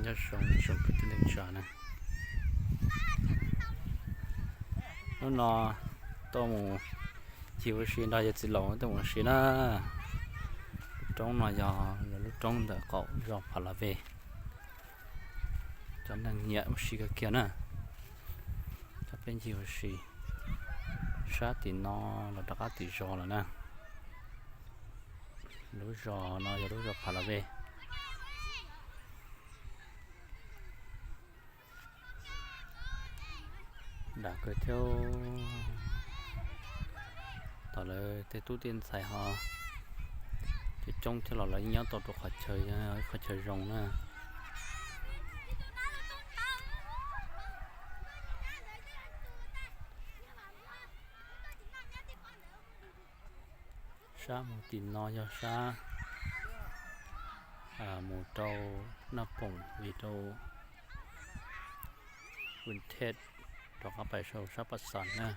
Nyob zoo tsoom kwv tij neej tsa na, hnub no tuaj mus ncig ua si nrog yawg txiv laus tuaj mus ua si na. Lub roob no yog lub roob ntawm qaum zos Pha La Vej. Cov neeg nyiam ua si kawg kiag na. Coj peb ncig ua si sab tim no los rov qab tim zos lawm na. Lub zos no yog lub zos Pha La Vej. Dam kawg thiab. Tom lawv tej tub tej ntxhais ho coob coob thiab los lawv yeej nyob tau rau qhov chaw, qhov chaw zoo na. Sab mus tim no yog sab mus rau Naj Poom, vim rau Vin Thej, rov qab pais sau sab Paj Xas na.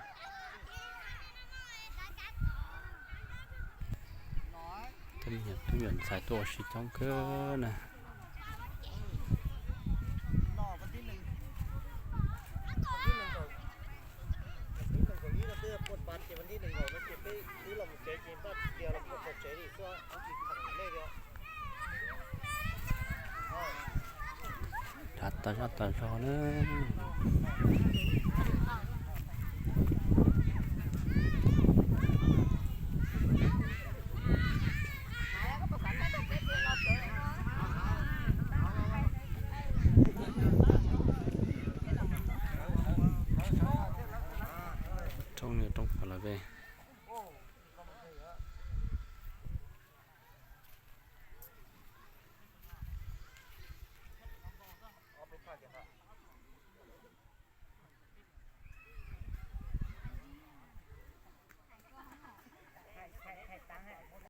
Tej me nyuam tub nyuam ntxhais tuaj ua si coob kawg na. Rhav tas zog tas zog na.